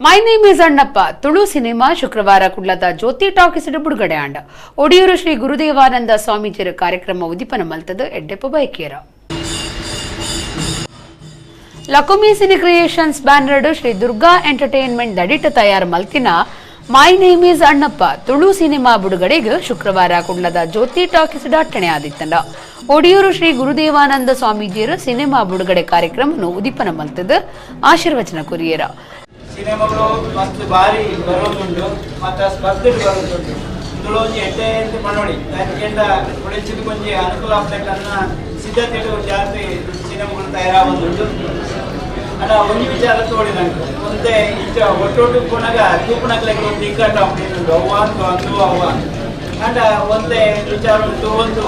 My name is Annappa Tulu cinema ಶುಕ್ರವಾರ ಕುಡ್ಲದ ಜ್ಯೋತಿ talkies ಬಿಡುಗಡೆ ಆಂಡ. ಒಡಿಯೂರು ಶ್ರೀ ಗುರುದೇವಾನಂದ ಸ್ವಾಮೀಜಿರ ಕಾರ್ಯಕ್ರಮ ಉದಿಪನ ಮಲ್ತದ ಎಡ್ಡೆಪ್ಪ ಬೈಕೇರ. Lakumi cine creations banner Shri Durga entertainment ದಡಿಟ ತಯಾರು ಮಲ್ತಿನ my name is Annappa Tulu cinema ಬಿಡುಗಡೆಗೆ ಶುಕ್ರವಾರ ಕುಡ್ಲದ ಜ್ಯೋತಿ ಟಾಕೀಸ್ ಡಾಟಣೆ ಆದಿತ್ತಂಡ. ಒಡಿಯೂರು ಶ್ರೀ ಗುರುದೇವಾನಂದ ಸ್ವಾಮೀಜಿಯರ ಸಿನಿಮಾ ಬಿಡುಗಡೆ ಕಾರ್ಯಕ್ರಮವನ್ನು ಉದಿಪನ ಮಲ್ತದ ಆಶೀರ್ವಚನ ಕೊರಿಯರ. ಸಿನಿಮಾಗಳು ಮಸ್ತ್ ಭಾರಿ ಬರೋದುಂಟು ಮತ್ತು ಸ್ಪರ್ಧೆ ಬರೋದುಂಟು. ಇಂದುಲೊಂಜಿ ಎಡ್ಡೆ ಅಂತ ಪಣೋಡಿ ಅದಕ್ಕಿಂತ ಕೊಡೆಚಿದ ಕೊಂಜಿ ಅನುಕೂಲ ಆಗ್ಬೇಕನ್ನ ಸಿದ್ಧತೆ ಜಾಸ್ತಿ ಸಿನಿಮಾಗಳು ತಯಾರಾಗೋದುಂಟು. ಅಲ್ಲ ಒಂಜಿ ವಿಚಾರ ತೋಡಿ ನಂಗೆ ಒಂದೇ ಇಂಚ ಒಟ್ಟೊಟ್ಟು ಕೊನಾಗ ತೂಪುನಕ್ಲೆಗ್ ಒಂದು ಇಕ್ಕಟ್ಟು ಉಂಟು ಅವ್ವ ಅಂತು ಅಂದು ಅವ್ವ ಅಂಡ ಒಂದೇ ವಿಚಾರ ಉಂಟು ಒಂದು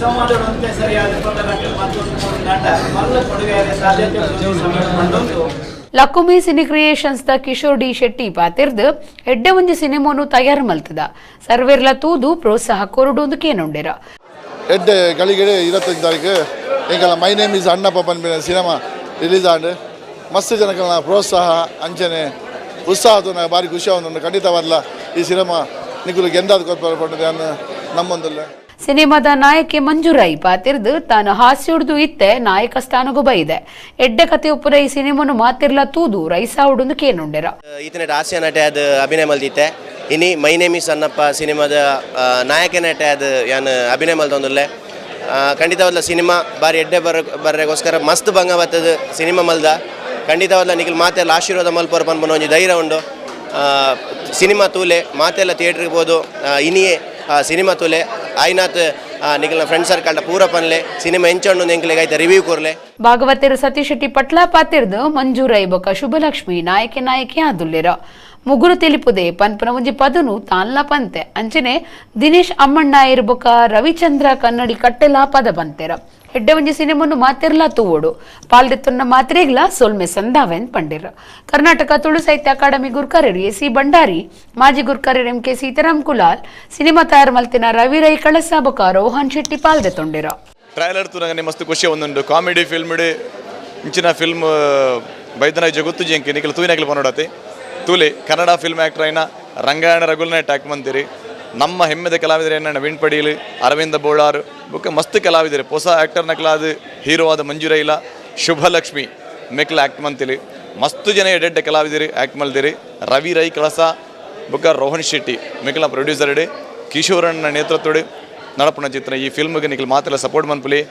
ಸಂವಾದ ಒಂದೇ ಸರಿಯಾದ ಮತ್ತೊಂದು ಅಂಡ ಮಲ್ಲ ಕೊಡುಗೆ ಸಾಧ್ಯತೆ ಉಂಟು. Lakumi cine creations the Kishore D Shetty ಪಾತಿರ್ದು ಎಡ್ಡೆ ಒಂಜಿ ಸಿನಿಮಾನು ತಯಾರು ಮಲ್ತದ ಸರ್ವೇರ್ಲ ತೂದು ಪ್ರೋತ್ಸಾಹ ಕೊರಡು ಕೇನುಂಡಿರ. ಎಡ್ಡೆ ಗಳಿಗೆ 25 ತಾರೀಕು ಎಂಕಲ my name is Annappa ಪನ್ಪಿನ ಸಿನಿಮಾ ರಿಲೀಸ್ ಆಂಡ್ ಮಸ್ತ್ ಜನಕಲ್ನ ಪ್ರೋತ್ಸಾಹ ಅಂಚನೆ ಉತ್ಸಾಹ ಭಾರಿ ಖುಷಿ ಆವೊಂದುಂಡು. ಖಂಡಿತವಾದ್ಲ ಈ ಸಿನಿಮಾ ನಿಕುಲು ಗೆಂದಾದ್ ಕೊರ್ಪುಂಡು ನಮ್ಮೊಂದುಲ್ಲ. ಸಿನಿಮಾದ ನಾಯಕಿ ಮಂಜುರೈ ಪಾತಿರ್ದು ತಾನು ಹಾಸ್ಯುಡ್ದು ಇತ್ತೆ ನಾಯಕ ಸ್ಥಾನಗೂ ಬೈದೆ. ಎಡ್ಡೆ ಕತೆ ಉಪ್ಪುನ ಈ ಸಿನಿಮಾನು ಮಾತಿರ್ಲ ತೂದು ರೈಸಾವುಡುಂದು ಕೇನುಂಡೆರ. ಈತನ ಹಾಸ್ಯ ನಟೆ ಅದು ಅಭಿನಯ ಮಲ್ದಿತ್ತೆ. ಇನಿ my name is Annappa ಸಿನಿಮಾದ ನಾಯಕ ನಟೆ ಅದು ಯಾನ್ ಅಭಿನಯ ಮಲ್ತೊಂದುಲ್ಲೆ. ಖಂಡಿತವಾದ್ಲ ಸಿನಿಮಾ ಬಾರಿ ಎಡ್ಡೆ ಬರ್ರೆಗೋಸ್ಕರ ಮಸ್ತ್ ಭಂಗ ಬತ್ತದ ಸಿನಿಮಾ ಮಲ್ದ. ಖಂಡಿತವಾದ್ಲ ನಿಖಿಲ್ ಮಾತೆಲ್ಲ ಆಶೀರ್ವಾದ ಮಲ್ಪೊರ ಪನ್ಪುನ ಒಂಜಿ ಧೈರ್ಯ ಉಂಡು. ಸಿನಿಮಾ ತೂಲೆ ಮಾತೆಲ್ಲ ಥಿಯೇಟ್ರಿಗೆ ಬೋದು ಇನಿಯೇ ಸಿನಿಮಾ ತೂಲೆ ಆಯ್ನಾಥ್ ನಿಖಲ್ನ ಫ್ರೆಂಡ್ ಸರ್ಕಲ್ ಪೂರ ಪನ್ಲೆ ಸಿನಿಮಾ ಎಂಚೊಂಡು ಎಂಕ್ಲೆಗ್ ಐತ ರಿವ್ಯೂ ಕೊರ್ಲೆ. ಭಾಗವತರು ಸತೀಶ್ ಶೆಟ್ಟಿ ಪಟ್ಲಾ ಪಾತಿರ್ದು ಮಂಜೂರೈ ಬೊಕ ಶುಭಲಕ್ಷ್ಮಿ ನಾಯಕೆ ನಾಯಕಿ ಆದುಲ್ಲೆರ. ಮುಗುರು ತಿಳಿಪುದೆ ಪನ್ಪನ ಒಂಜಿ ಪದನು ತಾನ್ಲ ಪಂತೆ ಅಂಚನೆ ದಿನೇಶ್ ಅಮ್ಮಣ್ಣಾಯರ್ ಬೊಕ ರವಿಚಂದ್ರ ಕನ್ನಡಿ ಕಟ್ಟೆಲಾ ಪದ ಬಂತೆರ. ಎಡ್ಡೆ ಒಂಜಿ ಸಿನಿಮಾನು ಮಾತಿರ್ಲಾ ತೂವೋಡು ಪಾಲ್ದೆತ್ತುನ್ನ ಮಾತ್ರೆಗ್ಲಾ ಸೊಲ್ಮೆ ಸಂದಾವೆನ್ ಪಂಡಿರ. ಕರ್ನಾಟಕ ತುಳು ಸಾಹಿತ್ಯ ಅಕಾಡೆಮಿ ಗುರ್ಕಾರ್ಯರು ಎ.ಸಿ. ಭಂಡಾರಿ, ಮಾಜಿ ಗುರ್ಕಾರ್ಯರು ಎಂ.ಕೆ. ಸೀತಾರಾಮ್ ಕುಲಾಲ್, ಸಿನಿಮಾ ತಯಾರು ಮಲ್ತಿನ ರವಿ ರೈ ಕಳಸ ಬೊಕ ರೋಹನ್ ಶೆಟ್ಟಿ ಪಾಲ್ದೆತ್ತೊಂಡಿರ. ಟ್ರೈಲರ್ ತೂನಗನೆ ಮಸ್ತ್ ಖುಷಿ ಒಂದುಂಡು. ಕಾಮಿಡಿ ಫಿಲ್ಮ್ ಇಂಚಿನ ಫಿಲ್ಮ್ ಬೈದನ ಜಗತ್ತು ಜಂಕಿ ನಿಖಲ್ ತೂಯಿನಕ್ಲೆ ಪನೊಡತೆ. ತೂಲೆ ಕನ್ನಡ ಫಿಲ್ಮ್ ಆ್ಯಕ್ಟರ್ అయిన ರಂಗಾಯಣ ರಘುಲ್ನ ಟ್ಯಾಕ್ ಮಂತಿರಿ. ನಮ್ಮ ಹೆಮ್ಮೆದ ಕಲಾವಿದರು ಏನ ನವೀನ್ ಪಡೀಲ್, ಅರವಿಂದ ಬೋಳಾರ್ ಬೊಕ್ಕ ಮಸ್ತ್ ಕಲಾವಿದರು. ಹೊಸ ಆ್ಯಕ್ಟರ್ ನಕಲಾದ ಹೀರೋ ಆದ ಮಂಜುರೈಲ, ಶುಭಲಕ್ಷ್ಮಿ ಮೆಕ್ಲ ಆ್ಯಕ್ಟ್ ಮಂತಿಲಿ. ಮಸ್ತ್ ಜನ ಎಡೆಡ್ಡೆ ಕಲಾವಿದರು ಆ್ಯಕ್ಟ್ ಮಲ್ದಿರಿ. ರವಿ ರೈ ಕಳಸ ಬೊಕ್ಕ ರೋಹನ್ ಶೆಟ್ಟಿ ಮೆಕ್ಲ ಪ್ರೊಡ್ಯೂಸರ್ ಇಡೆ ಕಿಶೋರಣ್ಣ ನೇತೃತ್ವಡು ನಡಪುನ ಚಿತ್ರ. ಈ ಫಿಲ್ಮ್ಗೆ ನಿಖಲ್ ಮಾತ್ರ ಸಪೋರ್ಟ್ ಮನ್ಪುಲಿ.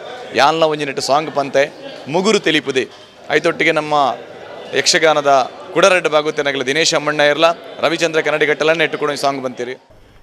ಯಾನ್ಲ ಒಂಜಿ ನೆಟ್ಟು ಸಾಂಗ್ ಪಂತೆ ಮುಗುರು ತಿಳಿಪುದೆ. ಐತೊಟ್ಟಿಗೆ ನಮ್ಮ ಯಕ್ಷಗಾನದ ಕುಡರೆಡ್ಡ ಬಾಗುತ್ತೆ ನಗಲ ದಿನೇಶ್ ಅಮ್ಮಣ್ಣ ಇರ್ಲ, ರವಿಚಂದ್ರ ಕನ್ನಡಿಗಟ್ಟೆಲ್ಲ ನೆಟ್ಟು ಕೂಡ ಸಾಂಗ್ ಬಂತೀರಿ.